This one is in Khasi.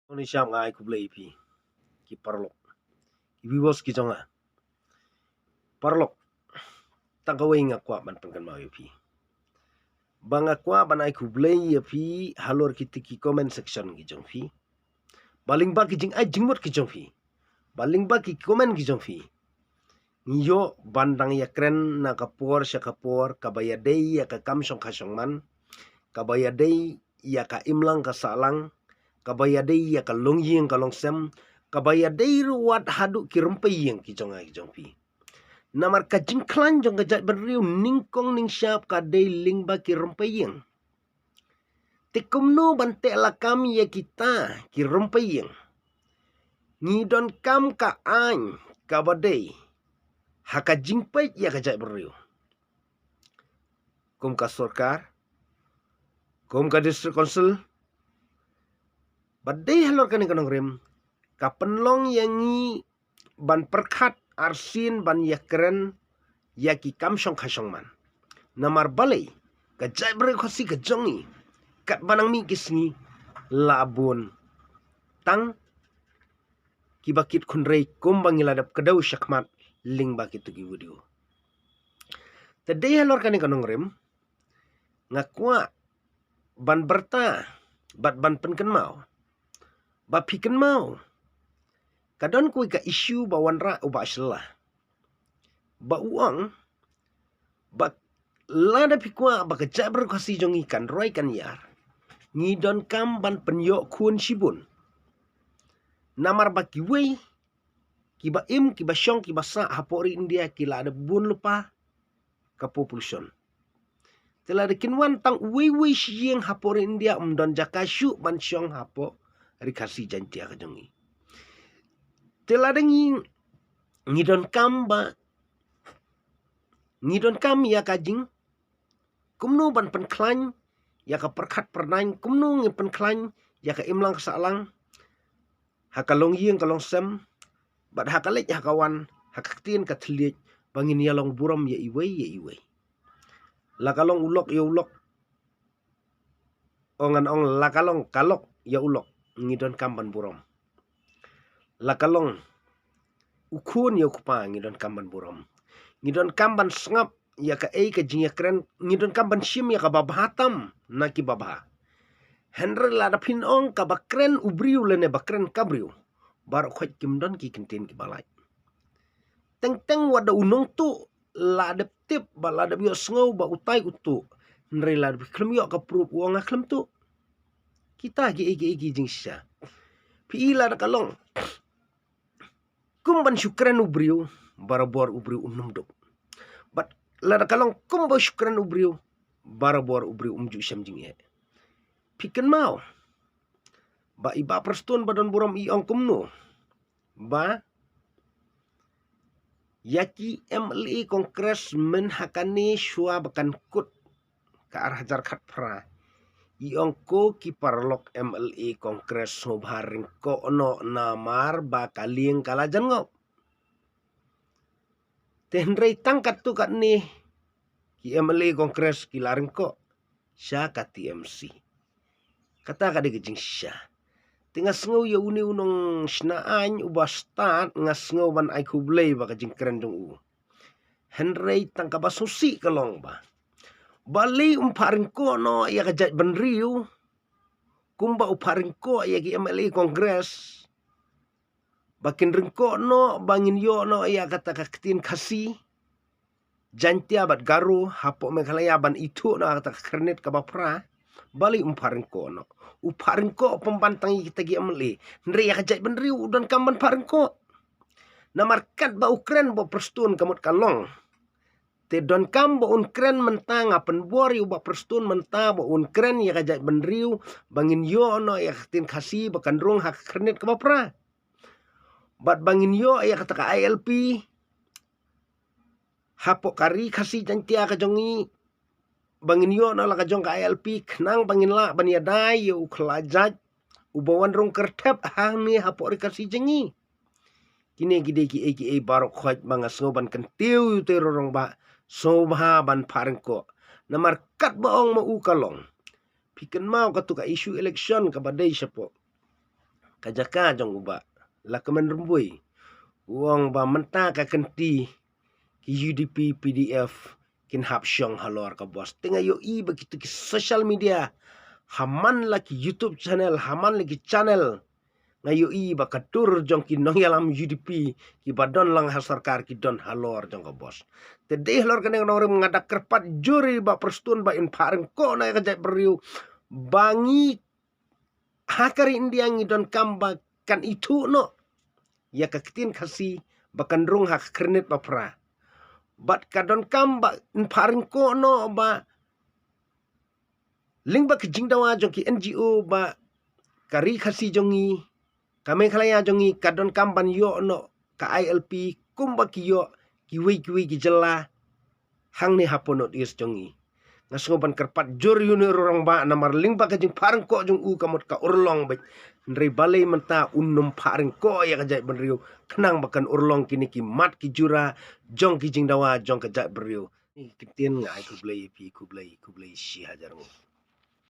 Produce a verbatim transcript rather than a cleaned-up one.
Ni sham nga ai khublei ïa phi ki paralok, ki viewers ki jong nga. Paralok, tang kawei nga kwah ban pynkynmaw ïa phi. Ba nga kwah ban ai khublei ïa phi halor kiti ki comment section ki jong phi. Ba lyngba ki jingai jingmut ki jong phi, ba lyngba ki comment ki jong phi, ngi ïoh ban dang ïakren na ka por sha ka por, kaba ïadei ïa ka kam shongkha shongman, kaba ïadei ïa ka imlang ka sahlang, kaba ïadei ïa ka longïing ka longsem, kaba ïadei ruh wat haduh ki rympei ïing ki jong nga ki jong phi. Namar ka jingkhlaiñ jong ka jaitbynriew nyngkong nyngshap ka dei lyngba ki rympei ïing. Te kumno ban teh lakam ïa kita ki rympei ïing? Ngi donkam ka aiñ kaba dei ha ka jingpeit ïa ka jaitbynriew. Kum ka sorkar, kum ka district council, ba dei halor kane ka nongrim, ka pynlong ïa ngi ban pyrkhat arsien ban ïakren ïa ki kam shongkha shongman. Namar balei ka jaitbynriew Khasi ka jong ngi, katba nang mih ki sngi, la bun tang kiba kit khunrei kumba ngi la dep kdew shakhmat lyngba kitu ki video. Te dei halor kane ka nongrim, nga kwah ban byrta bad ban pynkynmaw ba phi kynmaw, ka don kawei ka issue ba wanrah u Bah Shylla, ba u ong ba lada phi kwah ba ka jaitbynriew Khasi jong ngi kan roi kan ïar, ngi donkam ban pynïoh khun shibun. Namar ba kiwei kiba im, kiba shong, kiba sah hapoh ri India ki la dep bun lypa ka population. Te lada kin wan tang uwei uwei shi ïing hapoh ri India, um don jaka shuh ban shong hapoh ri Khasi Jaiñtia ka jong ngi. Te lada ngi, ngi donkam ba, ngi donkam ïa ka jing, kumno ban pynkhlaiñ ïa ka pyrkhat pyrdaiñ, kumno ngin pynkhlaiñ ïa ka imlang ka sahlang ha ka longïing ka longsem, bad ha ka leit ha ka wan, ha ka ktien ka thylliej, ba ngin ïalong burom ïa iwei ïa iwei. La ka long u lok ïa u lok, ong ngan ong la ka long ka lok ïa u lok, ngi donkam ban burom. La ka long u khun ïa u kpa, ngi donkam ban burom. Ngi donkam ban sngap ïa kaei ka jingïakren, ngi donkam ban shim ïa kaba bha tam na kiba bha. Hynrei lada phin ong kaba kren u briew lane ba kren ka briew, baroh khoit kim don ki kyntien kiba lait. Teng teng wat da u nongtuh la dep tip bad la dep ïohsngew ba utai u tuh, hynrei lada phi khlem ïoh ka proof u ong nga khlem tuh. Kita kiei kiei ki jingshisha. Phi i lada ka long kum ban shu kren u briew, barabor u briew um nym duk. Bad lada ka long kum ban shu kren u briew, barabor u briew um ju shem jingeh. Phi kynmaw ba i Bah Prestone ba don burom i ong kumno ba ïa ki M L A Congress mynha kane shuwa ba kan kut ka ar hajar khatphra, i ong ko ki paralok M L A Congress, sngewbha ryngkoh noh namar ba ka lieng ka la jan ngop. Te hynrei tang katto katne ki M L A Congress ki la ryngkoh sha ka T M C. Kata ka dei ka jingshisha. Te nga sngew ïa une u nongshna aiñ uba stad, nga sngew ban ai khublei ba ka jingkren jong u. Hynrei tang kaba sngewsih ka long ba, balei um phah ryngkoh noh ïa ka jaitbynriew kumba u phah ryngkoh ïa ki M L A Congress, ba kin ryngkoh noh, ba ngin ïoh noh ïa kata ka ktien Khasi, Jaiñtia bad Garo hapoh Meghalaya, ban ithuh noh kata ka khyrnit kaba phra. Balei um phah ryngkoh noh? U phah ryngkoh pynban tang ïa kita ki M L A. Hynrei ïa ka jaitbynriew u donkam ban phah ryngkoh. Namar katba u kren Bah Prestone ka mut ka long. Te donkam ba un kren mynta, nga pynbor ïa u Bah Prestone mynta ba un kren ïa ka jaitbynriew, ba ngin ïoh noh ïa ka ktien Khasi ba kan rung ha ka khyrnit kaba phra. Bad ba ngin ïoh ïa kata ka I L P hapoh ka ri Khasi Jaiñtia ka jong ngi, ba ngin ïoh noh la ka jong ka I L P, khnang ba ngin lah ban ïada ïa u khlajait uba wan rung kyrthep hangne hapoh ri Khasi jong ngi. Kine ki dei kiei kiei baroh khoit ba nga sngew ban kyntiew ïa u te u rangbah, sngewbha ban phah ryngkoh. Namar katba ong ma u ka long. Phi kynmaw katu ka issue election kaba dei shapoh ka jaka jong u Bah Lahkmen Rymbui, u ong ba mynta ka kynti ki U D P P D F kin hap shong halor ka bos. Te nga ïohi ba kito ki social media, ha man la ki YouTube channel, ha man la ki channel, nga ïohi ba ka dur jong ki nongïalam U D P kiba don lang ha sorkar ki don halor jong ka bos. Te dei halor kane ka nongrim nga da kyrpad jur ïa i Bah Prestone ba in phah ryngkoh noh ïa ka jaitbynriew ba ngi ha ka ri India ngi donkam ba kan ithuh noh ïa ka ktien Khasi ba kan rung ha ka khyrnit ba phra. Bad ka donkam ba in phah ryngkoh noh ba lyngba ka jingdawa jong ki N G O ba ka ri Khasi jong ngi, ka Meghalaya jong ngi ka donkam ban ïoh noh ka I L P kumba ki ïoh kiwei kiwei ki jylla hangne hapoh North East jong ngi. Nga sngew ban kyrpad jur ïa une u rangbah namar lyngba ka jingphah ryngkoh jong u ka mut ka urlong beit. Hynrei balei mynta un nym phah ryngkoh ïa ka jaitbynriew khnang ba kan urlong kine ki mat ki jura jong ki jingdawa jong ka jaitbynriew. Ki ktien nga ai khublei ïa phi, khublei, khublei shi hajar nguh.